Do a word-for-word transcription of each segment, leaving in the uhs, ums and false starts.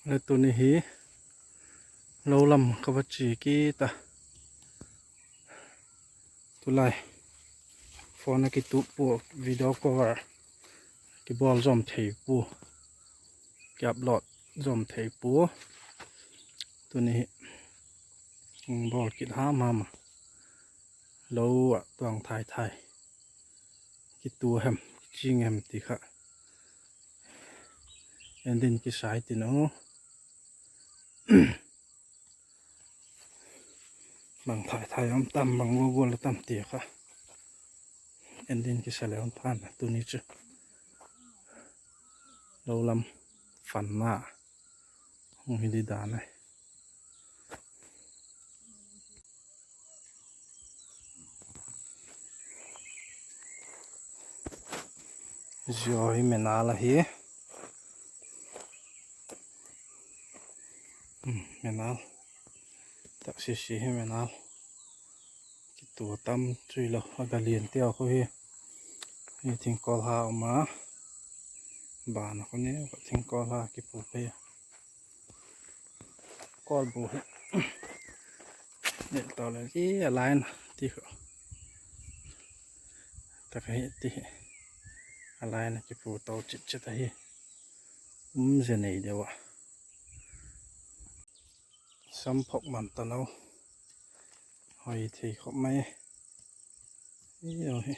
Le tuni hi lou lam ka va che kit a. Tulai phone a kitup pu, video cover kibol jom thei pu, ki upload jom thei pu. Tuni hi, um, bol kit ham ham a. Lou a tuang thai thai. Kitu hem, kiching hem ti kha. Endin kisai tin o. Bang thai thai om tam, bang gogol tam ti kha. Endin kisa le om phan tuni chu. Lou lam fan na. Hung hi di dan ai. Zio hi menal ahi. Hmm, menal. Tak sisi hi menal. Kitu tam chui lo, aga lian te a khu hi. Hi thingkol ha um a. Ban a khu ni, thingkol ha kipu pei a. Kol bu hi. Nel to le hi a line ti khu. Tak hi ti hi. A line kipu to chit chit ahi. Um je nei deu a. Sam phok man ta nau. Hoi thei khop mai. Io hi.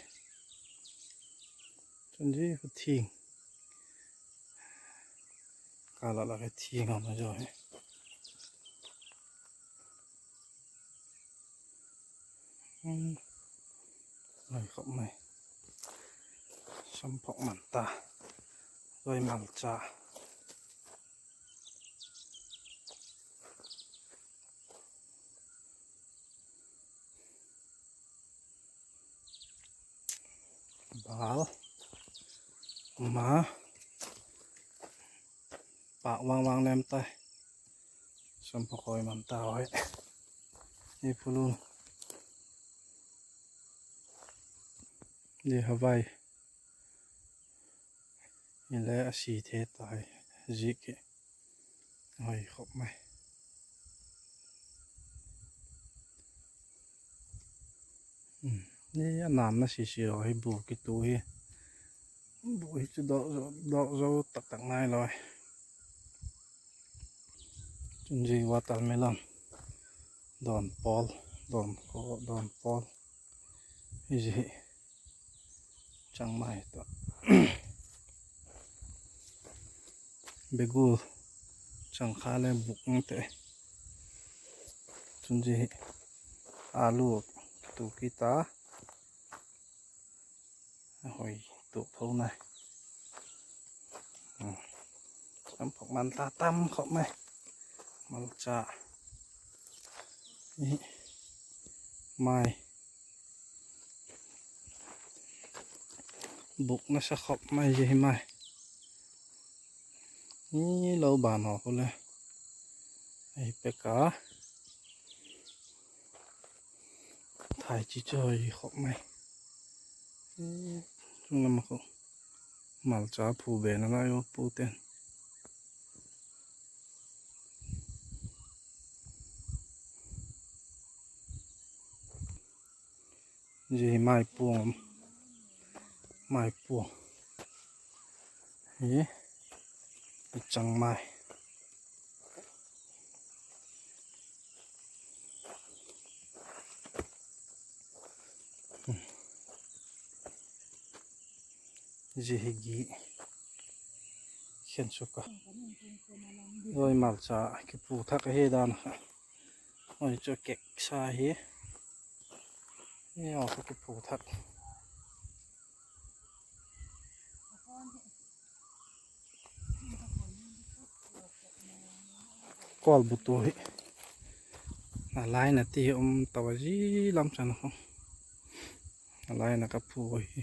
Chun ji khu thing. Ka la la ka thing a ma jo hi. Hmm. Hoi khop mai. Sam phok man ta. Hoi malcha. Bal. Ma. Pak vang vang nem tai. Sam phok hoi man ta hoi. Hi phulun. Di havai. Ile a si the tai. Zik. Hoi khop mai. Hmm. Ni a nam na sisi lo hi bu kitu hi. Bu hi chu dok zo, dok zo tak tak nai lo. Chun ji watermelon. Don pol, don ko, don pol. Hi ji hi. Chang mai to. Begu chang kha le buk ang te. Chun ji hi alu tu kita. Hoi tu pho nai. Hmm. Sam phok man ta tam khop mai. Malcha. Hi. Mai. Buk nasa khop mai ji hi mai. Ni lo ban ho khu le. Ei peka. Thai chi chu hoi khop mai. Chung lam khu. Malcha phu be na lai o pu ten. Ji hi mai puang. Mai puang. Hi. Chang mai. Ji hi gi. Khen suka. Hoi malcha kipu thak hi dan. Hoi chu kek sa hi. Ni o kipu thak. Kol bu tu hi. A lai na ti um ta wa ji lam chan ho. A lai na ka phu hi.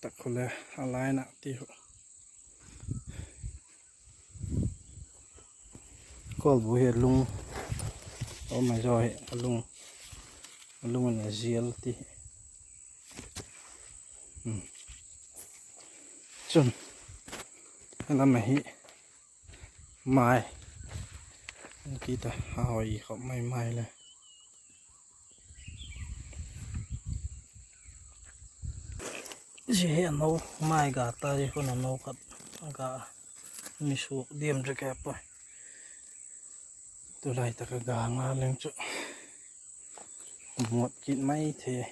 Tak khu le a lai na ti ho. Kol bu hi lung. O mai jo hi a lung. A lung na zial ti. Hmm. Chun. Lam hi. Mai. Kita hoi khop mai mai le. Ji he no mai ga ta ji ko no khat ga mi su diam je ka pa. Tulai ta ka ga nga leng chu. Mot kit mai the.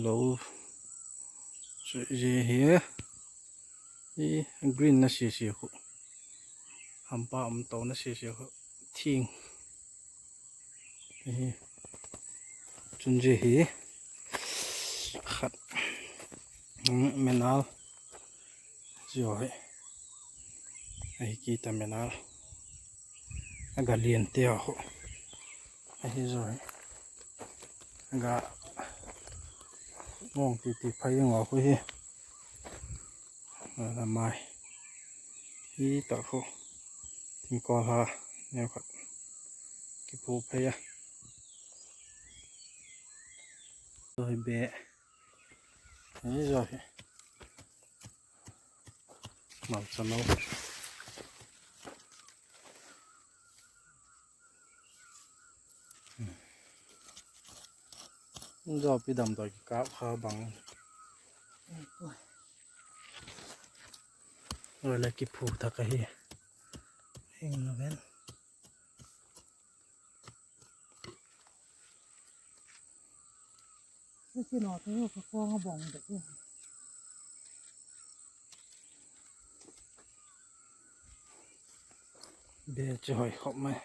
Lo. Chu ji he. Hi green na sisi khu. Hampa um to na sisi khu. Thing. Hi. Chun ji hi. Khat. Hmm, menal. Ji hi. Ahi kita menal. Aga lian te ho. Ahi jo hi. Aga mong ti ti phai ngo khu hi. Ala mai. Hi ta khu. Thingkol ha. Neo khat. Kipu phai a. Jo hi be. Hi jo hi. Malcha no. Jopi damdoi kikap kha bang. Oi la kiphu tha kahi. Hing na ven. Ka kino te ka kong a bong de. Be chu hoi khop mai.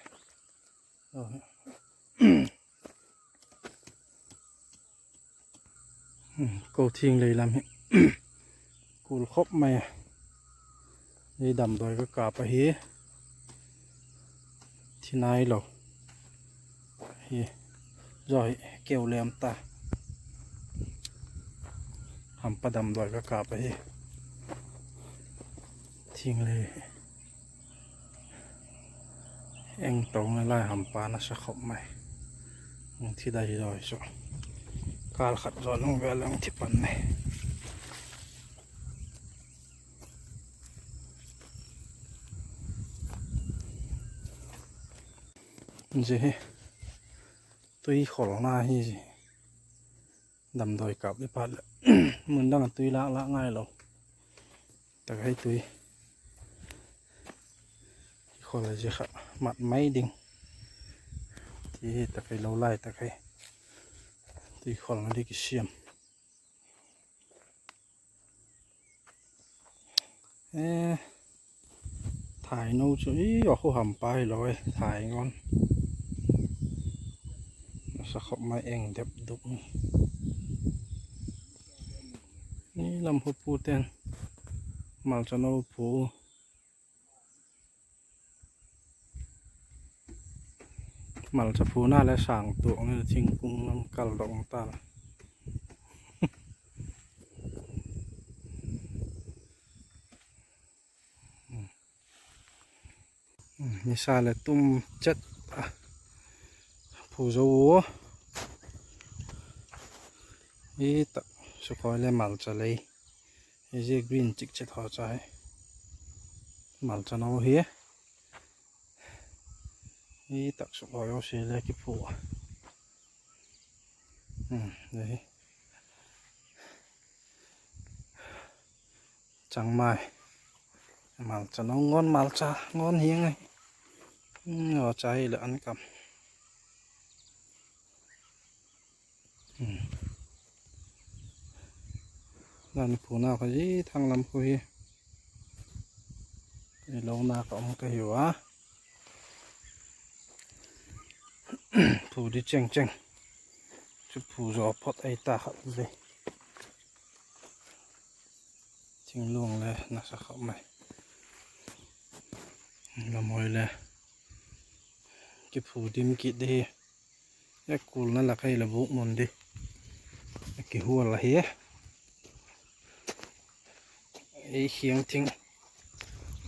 Ko thing lei lam hi. Kul khop mai. Hi damdoi ka kap ahi. Thi nai lo. Hi. Joi keu lem ta. Hampa damdoi ka kap ahi. Thing lei. Eng tong lai hampa nasa khop mai. Eng thi dai joi so. Kal khat jo nung vel eng thi pan mai. Ji hi. Tui khol na hi ji. Damdoi kap le pat le. Mun dang tui lak lak ngai lo. Takai tui. Khol ji kha mat mai ding. Ti hi takai lo lai takai. Tui khol na di kisiam. Eh, thai no chu i a khu hampa hi lo e, thai ngon. Sa khop mai eng dep duk ni. Ni lam khu pu ten. Malcha no pu. Malcha phuna le sang tuang le thingkung lam kal dong ta. Nisa le tum chet a phu zo. Hi ta sukhoi le malcha lei. Hi je green chik chet ho cha hai. Malcha no hi. Hi tak sukhoi o se le kiphu. Hmm, hi. Changmai. Malcha no ngon malcha ngon hi ngai. Hmm, o cha hi le an kam. Hmm. Nani phuna kha ji thang lam khu hi. Ei lo na ka um ka hiu a. Phu di cheng cheng. Chu phu zo phot ei ta khat le. Thinglung le nasa khop mai. Lamhoi le. Kiphu dim kit di hi. E kul na la khai la buk mun di. Kihual la hi. Ei hiang thing.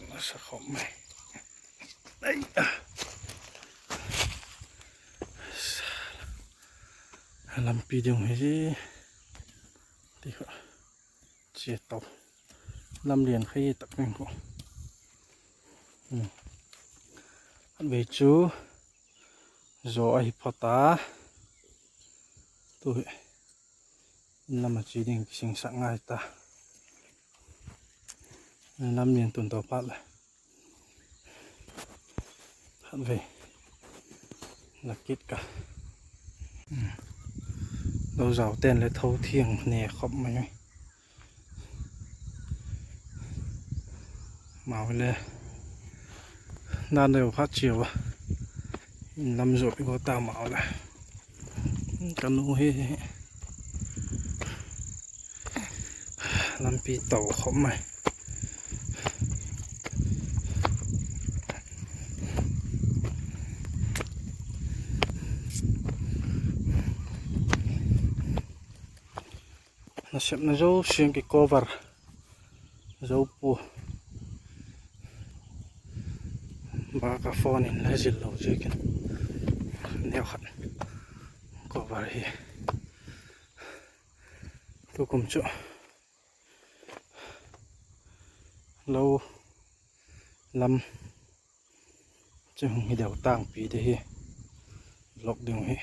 Nasa khop mai. Ai. Lampi ding hi. Ti kha. Chia to. Lamlen khai tak ning ko. Hmm. Khatvei chu jo ahi phot a. Tu hi. Lam a chi ding kisingsak ngai ta. Lamlen tun to phat le. Khatvei. La kit ka. Hmm. Lo jao ten le tho thiang ne khop mai. Mau le. Dan deu phat chiu a. Lam jo pi ko ta mau le. Ka nu hi. Lampi to khop mai. Nasepna jouse ki cover jou pu. Ba ka phone in la jil lou jeh in. Neo khat. Cover hi. Tukum chu. Lo lam. Chu hung hi deu tangpi te hi. Vlog ding hi.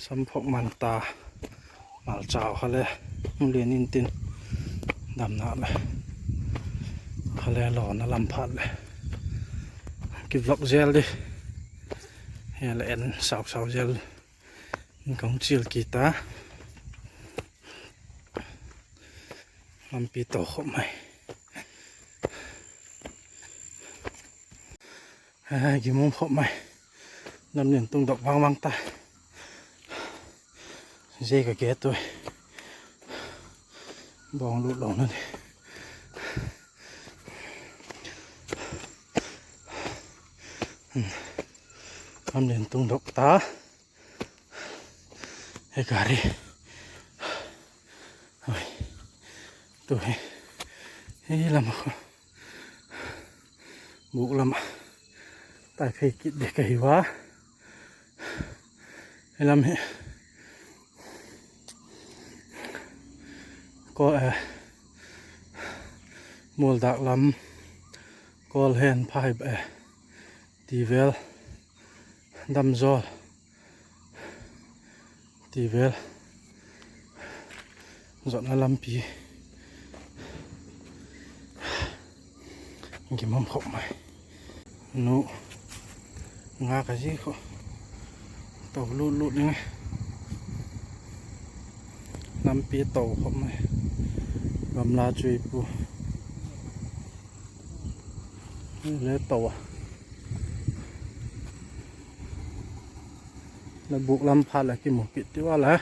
Samphok man ta. Mal chao kha le. Hung len in tin. Damna le. Kha le lo na lam phat le. Ki vlog jel di. He le en sau sau jel. Kong chil kita. Lampi to khop mai. Ai, gimum khop mai. Lamlen tung dok vang vang ta. Jei ka ke tu. Bong lut lou na ni. Lamlen tung dok ta. He gari. Oi. Tu he. He lama ko. Buk lama. Tai phei kit de ka hi va. He lam he. Ko, eh. Mol dak lam. Kol hen phai, eh. Tivel. Damjol. Tivel. Jotna lampi. Gimum khop mai. Nu. Nga ka ji ko. To lut lut ning. Lampi to khop mai. Gamla chui pu. Le to a. Le buk lam phat le kimu kit ti va le.